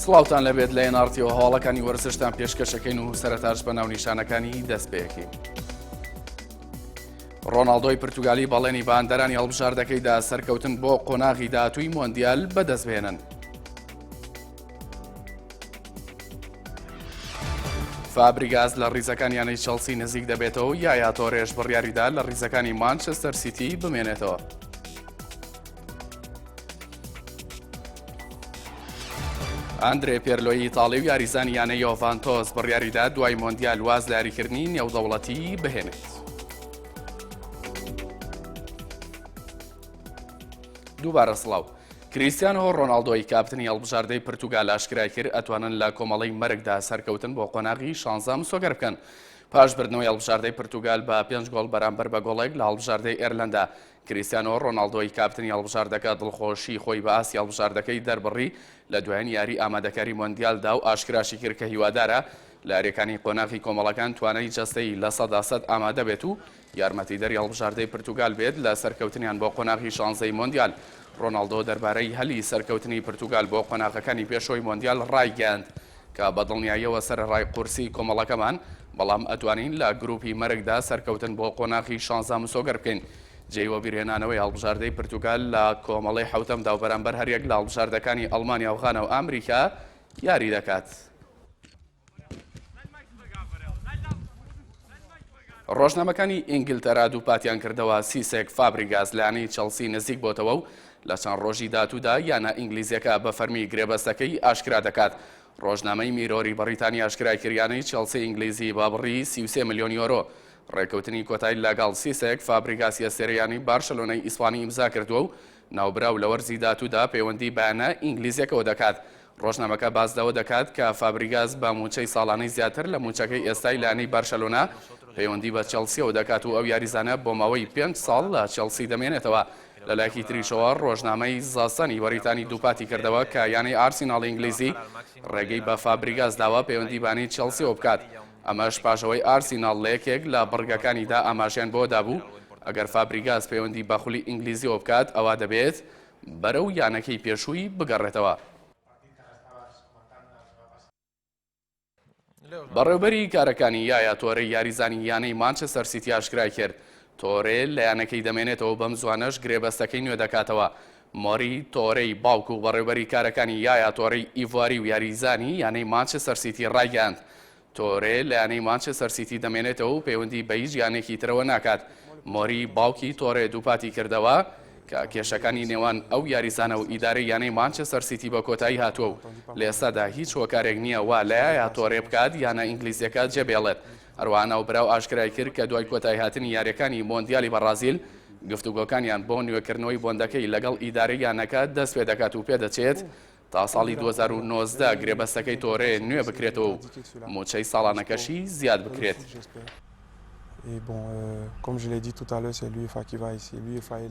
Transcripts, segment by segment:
سڵاوتان لەبێت لە ئێناڕتیەوە هەواڵەکانی وەرزشتان پێشکەشەکەین و سەرەتاش بە ناونیشانەکانی دەست پێەکەین. ڕۆناڵدۆی پرتوگالی بەڵێنی بە هاندەرانی هەڵبژاردەکەیدا سەرکەوتن بۆ قۆناغی داهاتووی مۆندیال بەدەستبهێنن. فابریگاس لە ریزەکانی یانەی چێڵسی نزیک دەبێتەوە و یایا تۆرێش بڕیاریدا لە ریزەکانی مانچستەر سیتی بمێنێتەوە. ئەندرێ پێرلۆی ئیتاڵی و یاریزانی یانەی یۆڤانتۆس بڕیاریدا دوای مۆندیال واز لە یاریکردنی نێودەوڵەتی بهێنێت. دووبارە سڵاو. کریستیانۆ ڕۆناڵدۆی کاپتنی هەڵبژاردەی پرتوگال ئاشکرای کرد ئەتوانن لە کۆمەڵەی مەرگدا سەرکەوتن بۆ قۆناغی شانزە مسۆگەر بکەن. پاش بردنەوەی هەڵبژاردەی پرتوگال بە پێنج گۆڵ بەرامبەر بە گۆڵێک لە هەڵبژاردەی ئێرلەندا کریستیانۆ ڕۆناڵدۆی کاپتنی هەڵبژاردەکە دڵخۆشی خۆی بە ئاستی هەڵبژاردەکەی دەربڕی لە دوایین یاری ئامادەکاری مۆندیالدا و ئاشکراشی کرد کە هیوادارە لە یارییەکانی قۆناغی کۆمەڵەکان توانای جەستەیی 100% ئامادە بێت و یارمەتیدەری هەڵبژاردەی پرتوگال بێت لە سەرکەوتنیان بۆ قۆناغی شانزەی مۆندیال. ڕۆناڵدۆ دەربارەی هەلی سەرکەوتنی پرتوگال بۆ قۆناغەکانی پێشەوەی مۆندیال ڕایگەیاند کە بەدڵنیاییەوە سەرەڕای قورسی کۆمەڵەکەمان، بەڵام ئەتوانین لە گروپی مەرگدا سەرکەوتن بۆ قۆناغی شانزە مسۆگەر بکەین. جێی وەبیرهێنانەوەی هەڵبژاردەی پرتوگال لە کۆمەڵەی حەوتەمدا و بەرامبەر هەریەک لە هەڵبژاردەکانی ئەڵمانیا و غانا و ئەمریکا یاری دەکات. ڕۆژنامەکانی ئینگلتەرا دووپاتیان کردەوە سیسێک فابریگاس لە یانەی چێڵسی نزیک بۆتەوە و لە چەند ڕۆژی داهاتوودا یانە ئینگلیزیەکە بە فەرمی گرێبەستەکەی ئاشکرا دەکات. ڕۆژنامەی میرۆری بەڕیتانی ئاشکرای کرد یانەی چێڵسی ئینگلیزی بە بڕی 33 ملیۆن یۆرۆ ڕێککەوتنی کۆتایی لەگەڵ سیسێک فابریگاسی ئەستێرەی یانەی بارشەلۆنەی ئیسپانی ئیمزا کردووە و ناوبراو لە وەرزی داهاتوودا پەیوەندی بە یانە ئینگلیزیەکەوە دەکات. ڕۆژنامەکە باس لەوە دەکات کە فابریگاس بە مووچەی ساڵانەی زیاتر لە مووچەکەی ئێستای لە یانەی بارشەلۆنا پەیوەندی بە چێڵسیەوە دەکات و ئەو یاریزانە بۆ ماوەی پێنج ساڵ لە چێڵسی دەمێنێتەوە. لەلایەکی تریشەوە ڕۆژنامەی زە سەنی بەریتانی دووپاتی کردەوە کە یانەی ئارسیناڵی ئینگلیزی ڕێگەی بە فابریگاس داوە پەیوەندی بە یانەی چێڵسیەوە بکات ئەمەش پاش ئەوەی ئارسیناڵ لە یەکێک لە بڕگەکانیدا ئاماژەیان بەوە دابوو ئەگەر فابریگاس پەیوەندی بە خولی ئینگلیزیەوە بکات ئەوا دەبێت بەرەو یانەکەی پێشووی بگەڕێتەوە. بەڕێوبەری کارەکانی یایا تۆرێی یاریزانی یانەی مانچستەر سیتی ئاشکرای کرد، تۆرێ لە یانەکەی دەمێنێتەوە بەم زوانەش گرێبەستەکەی نوێ دەکاتەوە. مۆری تۆرێی باوک و بەڕێوبەری کارەکانی یایا تۆرێی ئیڤواری و یاریزانی یانەی مانچستەر سیتی رایگەیاند، تۆرێ لە یانەی مانچستەر سیتی دەمێنێتەوە و پەیوەندی بە هیچ یانەیەکی ترەوە ناکات. مۆری باوکی تۆرێ دووپاتی کردەوە کە کێشەکانی نێوان ئەو یاریزانە و ئیدارەی یانەی مانچستەر سیتی بە کۆتایی هاتووە و لە ئێستادا هیچ هۆکارێک نییە وا لە یایا تۆرێ بکات یانە ئینگلیزییەکە جێبهێڵێت. هەروەها ناوبراو ئاشکرای کرد کە دوای کۆتاییهاتنی یارییەکانی مۆندیالی بەڕازیل گفتوگۆکانیان بۆ نوێکردنەوەی بۆندەکەی لەگەڵ ئیدارەی یانەکە دەستپێدەکات و پێدەچێت تا ساڵی 2019 گرێبەستەکەی تۆرێ نوێ بکرێتەوە و مووچەی ساڵانەکەشی زیاد بکرێت.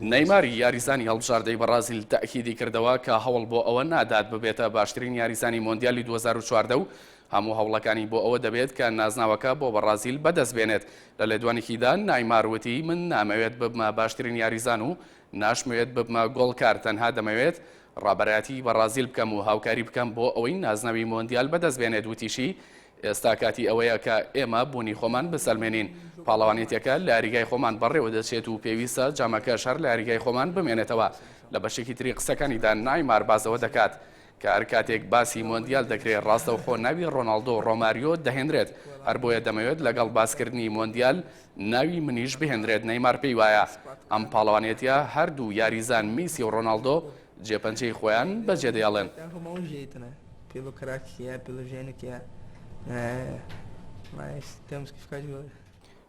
نەیماری یاریزانی هەڵبژاردەی بەڕازیل تەئکیدی کردەوە کە هەوڵ بۆ ئەوە نادات ببێتە باشترین یاریزانی مۆندیالی 2014 و هەموو هەوڵەکانی بۆ ئەوە دەبێت کە نازناوەکە بۆ بەڕازیل بەدەست بێنێت. لە لێدوانێکیدا نایمار وتی من نامەوێت ببمە باشترین یاریزان و ناشمەوێت ببمە گۆڵکار تەنها دەمەوێت ڕابەرایەتی بەڕازیل بکەم و هاوکاری بکەم بۆ ئەوەی نازناوی مۆندیال بەدەست بێنێت، وتیشی، ئێستا کاتی ئەوەیە کە ئێمە بوونی خۆمان بسەلمێنین، پاڵەوانێتیەکە لە یاریگای خۆمان بەڕێوەدەچێت و پێویستە جامەکەش هەر لە یاریگای خۆمان بمێنێتەوە. لە بەشێکی تری قسەکانیدا نایمار باس لەوە دەکات کە هەر کاتێک باسی مۆندیال دەکرێت ڕاستەوخۆ ناوی ڕۆناڵدۆ و ڕۆماریۆ دەهێنرێت، هەر بۆیە دەمەوێت لەگەڵ باسکردنی مۆندیال ناوی منیش بهێنرێت، نەیمار پێی وایە ئەم پاڵەوانێتیە هەردوو یاریزان میسی و ڕۆناڵدۆ جێپەنجەی خۆیان بەجێدەێڵن.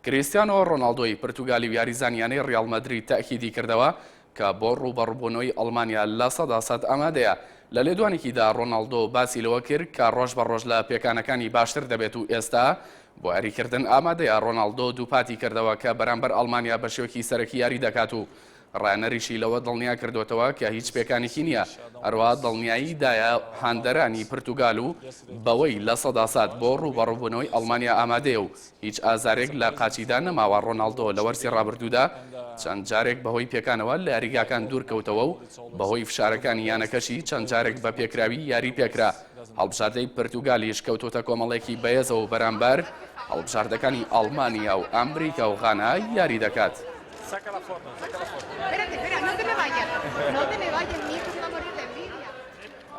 کریستیانۆ ڕۆناڵدۆی پرتوگالی و یاریزانی یانەی ڕیاڵ مەدرید تەئکیدی کردەوە کە بۆ ڕووبەڕووبوونەوەی ئەڵمانیا 100% ئامادەیە. لە لێدوانێکیدا ڕۆناڵدۆ باسی لەوە کرد کە ڕۆژ بە ڕۆژ لە پێکانەکانی باشتر دەبێت و ئێستا بۆ یاریکردن ئامادەیە. ڕۆناڵدۆ دووپاتی کردەوە کە بەرامبەر ئەڵمانیا بە شێوەکی سەرەکی یاری دەکات و ڕاهێنەریشی لەوە دڵنیا کردۆتەوە کە هیچ پێکانێکی نییە، هەروەها دڵنیایی دایە هاندەرانی پرتوگال و بەوەی 100% بۆ ڕووبەڕووبوونەوەی ئەڵمانیا ئامادەیە و هیچ ئازارێک لە قاچیدا نەماوە. ڕۆناڵدۆ لە وەرزی ڕابردوودا چەند جارێک بەهۆی پێکانەوە لە یاریگاکان دوورکەوتەوە و بەهۆی فشارەکانی یانەکەشی چەند جارێک بە پێکراوی یاری پێکرا. هەڵبژاردەی پرتوگالیش کەوتۆتە کۆمەڵێکی بەهێزەوە و بەرامبەر هەڵبژاردەکانی ئەڵمانیا و ئەمریکا و غانا یاری دەکات.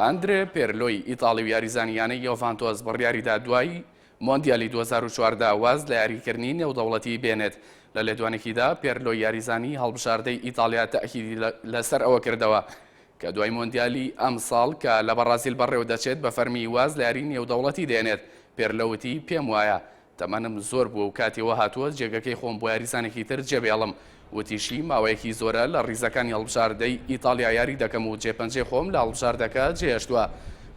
ئەندرێ پێرلۆی ئیتاڵی و یاریزانی یانەی یۆڤانتۆس بڕیاریدا دوای مۆندیالی 2014 واز لە یاریکردنی نێودەوڵەتی بێنێت. لە لێدوانێکیدا پێرلۆ یاریزانی هەڵبژاردەی ئیتاڵیا تەئکیدی لەسەر ئەوە کردەوە کە دوای مۆندیالی ئەمساڵ کە لە بەڕازیل بەڕێوەدەچێت بە فەرمی واز لە یاری نێودەوڵەتی دێنێت. پێرلۆ وتی پێم وایە تەمەنم زۆر بووە و کاتی ئەوە هاتووە جێگەکەی خۆم بۆ یاریزانێکی تر جێبهێڵم. وتیشی، ماوەیەکی زۆرە لە ریزەکانی هەڵبژاردەی ئیتاڵیا یاری دەکەم و جێپەنجەی خۆم لە هەڵبژاردەکە جێهێشتووە.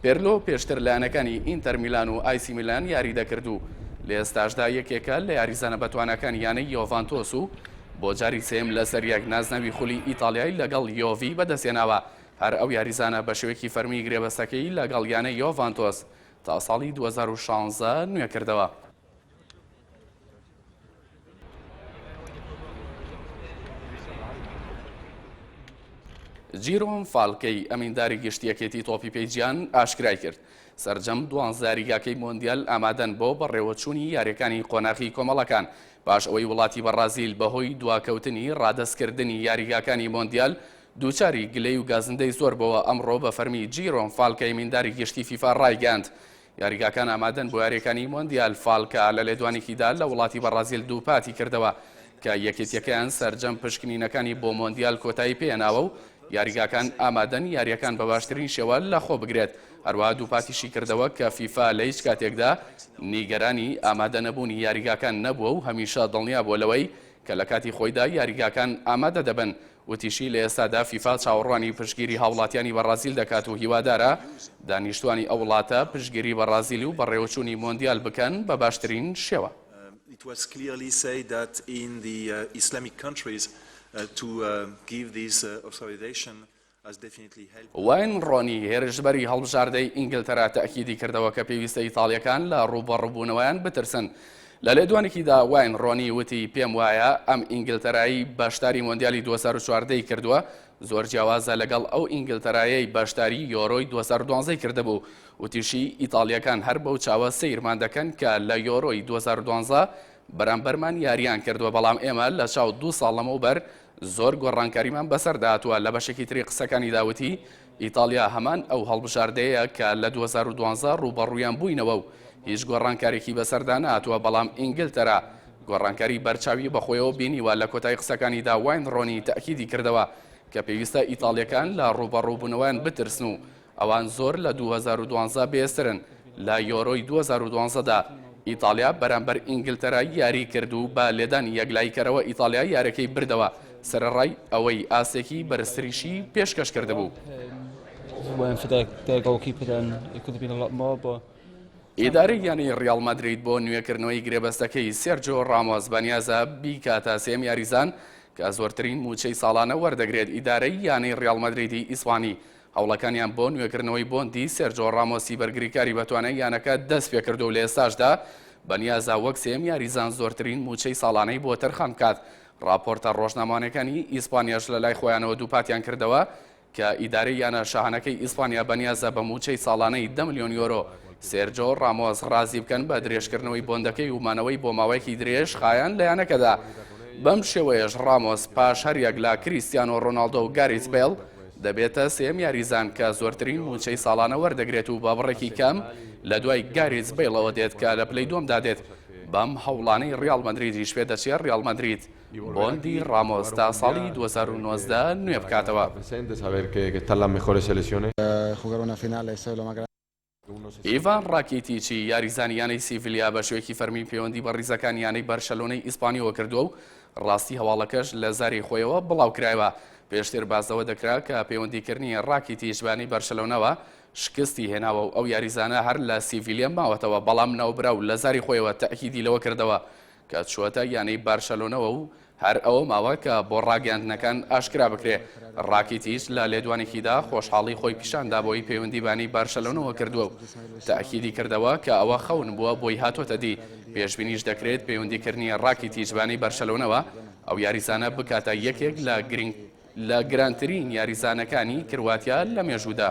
پێرلۆ پێشتر لە یانەکانی ئینتەر میلان و ئایسی میلان یاری دەکرد و لە ئێستاشدا یەکێکە لە یاریزانە بەتواناکانی یانەی یۆڤانتۆس و بۆ جاری سێیەم لەسەریەک نازناوی خولی ئیتاڵیای لەگەڵ یۆڤی بەدەستهێناوە. هەر ئەو یاریزانە بەشێوەیەکی فەرمی گرێبەستەکەی لەگەڵ یانەی یۆڤانتۆس تا ساڵی 2016 نوێکردەوە. جیرۆم فالکەی ئەمینداری گشتی یەکێتی تۆپی پێی جیهان ئاشکرای کرد سەرجەم دوانزە یاریگاکەی مۆندیال ئامادەن بۆ بەڕێوەچوونی یاریەکانی قۆناغی کۆمەڵەکان پاش ئەوەی وڵاتی بەڕازیل بەهۆی دواکەوتنی ڕادەستکردنی یاریگاکانی مۆندیال دووچاری گلەی و گازندەی زۆر بۆوە ئەمڕۆ بە فەرمی جیرۆم فالکە ئەمینداری گشتی فیفا ڕایگەیاند یاریگاکان ئامادەن بۆ یارییەکانی مۆندیال، فالکا لە لێدوانێکیدا لە وڵاتی بەڕازیل دووپاتی کردەوە کە یەکێتییەکەیان سەرجەم پشکنینەکانی بۆ مۆندیال کۆتایی پێهێناوە و یاریگاکان ئامادەن یارییەکان بە باشترین شێوە لەخۆ بگرێت. هەروەها دووپاتیشی کردەوە کە فیفا لە هیچ کاتێکدا نیگەرانی ئامادەنەبوونی یاریگاکان نەبووە و هەمیشە دڵنیا بووە لەوەی کە لە کاتی خۆیدا یاریگاکان ئامادە دەبن. وتیشی، لە ئێستادا فیفا چاوەڕوانی پشتگیری هاوڵاتیانی بەڕازیل دەکات و هیوادارە دانیشتوانی ئەو وڵاتە پشتگیری بەڕازیل و بەڕێوەچوونی مۆندیال بکەن بە باشترین شێوە. واین ڕۆنی، هێرشبەری هەڵبژاردەی ئینگلتەرا تەئکیدی کردەوە کە پێویستە ئیتاڵییەکان لە ڕووبەڕووبوونەوەیان بترسن. لە لێدوانێکیدا واین ڕۆنی وتی، پێم وایە ئەم ئینگلتەرایەی بەشداری مۆندیالی 2014 ی کردووە زۆر جیاوازە لەگەڵ ئەو ئینگلتەرایەی بەشداری یۆرۆی 2012 ی کردبوو. وتیشی، ئیتاڵییەکان هەر بەو چاوە سەیرمان دەکەن کە لە یۆرۆی 2012 بەرامبەرمان یارییان کردووە، بەڵام ئێمە لە چاو دوو ساڵ لەمەوبەر زۆر گۆڕانکاریمان بەسەردا هاتووە، لە بەشێکی تری قسەکانیدا وتی، ئیتاڵیا هەمان ئەو هەڵبژاردەیە کە لە 2012 ڕووبەڕوویان بووینەوە و هیچ گۆڕانکارێکی بەسەردا نەهاتووە، بەڵام ئینگلتەرا گۆڕانکاری بەرچاوی بەخۆیەوە بینیوە، لە کۆتایی قسەکانیدا واین ڕۆنی تەئکیدی کردەوە کە پێویستە ئیتاڵییەکان لە ڕووبەڕووبوونەوەیان بترسن و ئەوان زۆر لە 2012 بەهێزترن، لە یۆرۆی 2012 دا ئیتاڵیا بەرامبەر ئینگلتەرا یاریی کرد و بە لێدانی یەکلاییکەرەوە ئیتاڵیا یارییەکەی بردەوە، سەرەڕای ئەوەی ئاستێکی بەرزتریشی پێشکەش کردبوو. ئیدارەی یانەی ریاڵ مەدرید بۆ نوێکردنەوەی گرێبەستەکەی سێرجۆ رامۆس بەنیازە بیکاتە سێیەم یاریزان کە زۆرترین مووچەی ساڵانە وەردەگرێت، ئیدارەی یانەی ریاڵ مەدریدی ئیسپانی هەوڵەکانیان بۆ نوێکردنەوەی بۆندی سێرجۆ ڕامۆسی بەرگریکاری بەتوانای یانەکە دەستپێکردووە و لە ئێستاشدا بەنیازە وەک سێیەم یاریزان زۆرترین مووچەی ساڵانەی بۆ تەرخان بکات. ڕاپۆرتە ڕۆژنامەوانیەکانی ئیسپانیاش لەلای خۆیانەوە دووپاتیان کردەوە کە ئیدارەی یانە شاهانەکەی ئیسپانیا بەنیازە بە مووچەی ساڵانەی دە ملیۆن یۆرۆ سێرجۆ ڕامۆس ڕازی بکەن بە درێژکردنەوەی بۆندەکەی و مانەوەی بۆ ماوەیەکی درێژ خایەن لە یانەکەدا. بەم شێوەیەش ڕامۆس پاش هەریەک لە کریستیانۆ ڕۆناڵدۆ و گاریس بەیڵ دەبێتە سێیەم یاریزان کە زۆرترین مووچەی ساڵانە وەردەگرێت و بە بڕێکی کەم لە دوای گاریس بەیڵەوە دێت کە لە پلەی دووەمدا دێت. بەم هەوڵانەی ڕیاڵ مەدریدیش پێدەچێت ڕیاڵ مەدرید بۆندی ڕامۆس تا ساڵی 2019 نوێ بکاتەوە. ئیڤان ڕاکیتیچی یاریزانی یانەی سیڤیلیا بە شێوەیەکی فەرمی پەیوەندی بە ڕیزەکانی یانەی بەرشەلۆنەی ئیسپانیەوە کردووە و ڕاستی هەواڵەکەش لە زاری خۆیەوە بڵاوکرایەوە. پێشتر باس لەوە دەکرا کە پەیوەندیکردنی ڕاکیتیچ بە یانەی بەرشەلۆنەوە شکستی هێناوە و ئەو یاریزانە هەر لە سیڤیلیا ماوەتەوە، بەڵام ناوبراو لە زاری خۆیەوە تەئکیدی لەوە کردەوە کە چووەتە یانەی بارشەلۆنەوە و هەر ئەوە ماوە کە بۆ ڕاگەیاندنەکان ئاشکرا بکرێ. ڕاکیتیچ لە لێدوانێکیدا خۆشحاڵی خۆی پیشاندا بەوەی پەیوەندی بە یانەی بارشەلۆنەوە کردووە و تەئکیدی کردەوە کە ئەوە خەون بووە بۆی هاتۆتە دی. پێشبینیش دەکرێت پەیوەندیکردنی ڕاکیتیچ بە یانەی بارشەلۆنەوە. ئەو یاریزانە بکاتە یەکێک لە گرنگ لە گرانترین یاریزانەکانی کرواتیا لە مێژوودا.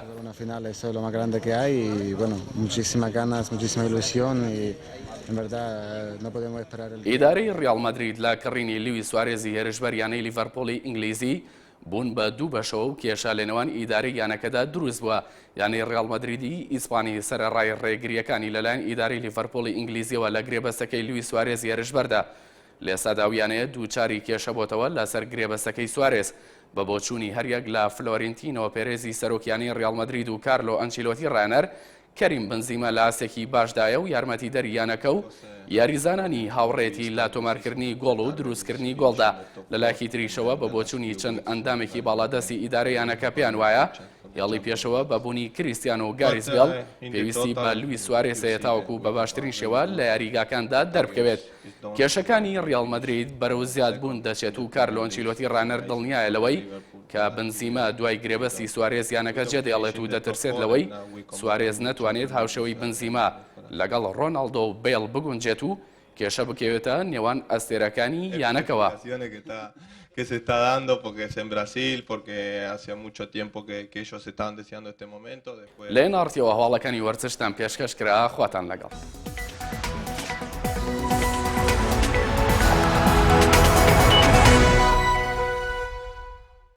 ئیدارەی ریاڵ مەدرید لە کڕینی لویس سوارێزی هێرشبەر یانەی لیڤەرپوڵی ئینگلیزی بوون بە دوو بەشەوە و کێشە لەنێوان ئیدارەی یانەکەدا دروستبووە. یانەی ریاڵ مەدریدی ئیسپانی سەرەڕای رێگرییەکانی لەلایەن ئیدارەی لیڤەرپوڵی ئینگلیزییەوە لە گرێبەستەکەی لویس سوارێزی هێرشبەردا لە ئێستادا ئەو یانەیە دووچاری کێشە بۆتەوە لەسەر گرێبەستەکەی سوارێز، بە بۆچوونی هەریەک لە فلۆرینتینۆ پێرێزی سەرۆک یانەی ریاڵ مەدرید و کارلۆ ئەنچیلۆتی راهێنەر، کەریم بنزیمە لە ئاستێکی باشدایە و یارمەتیدەری یانەکە و یاریزانانی هاوڕێیەتی لە تۆمارکردنی گۆڵ و دروستکردنی گۆڵدا، لەلایەکی تریشەوە بە بۆچوونی چەند ئەندامێکی باڵادەستی ئیدارەی یانەکە پێیان وایە هێڵی پێشەوە بە بوونی کریستیانۆ و گاریس بێڵ پێویستی بە لویس سوارێز هەیە تاوەکو بە باشترین شێوە لە یاریگاکاندا دەربکەوێت. کێشەکانی ریاڵ مەدرید بەرەو زیادبوون دەچێت و کارلۆ ئەنچیلۆتی راهێنەر دڵنیایە لەوەی کە بنزیمە دوای گرێبەستی سوارێز یانەکە جێدەهێڵێت و دەترسێت لەوەی سوارێز نەتوانێت هاوشێوەی بنزیمە لەگەڵ رۆناڵدۆ و بەیڵ بگونجێت و کێشە بکەوێتە نێوان ئەستێرەکانی یانەکەوە. que se está dando porque es en Brasil, porque hacía mucho tiempo que, que ellos estaban deseando este momento. Después... لە ئێن ئاڕ تیەوە هەواڵەکانی وەرزشتان پێشکەش کرا، خواتان لەگەڵ.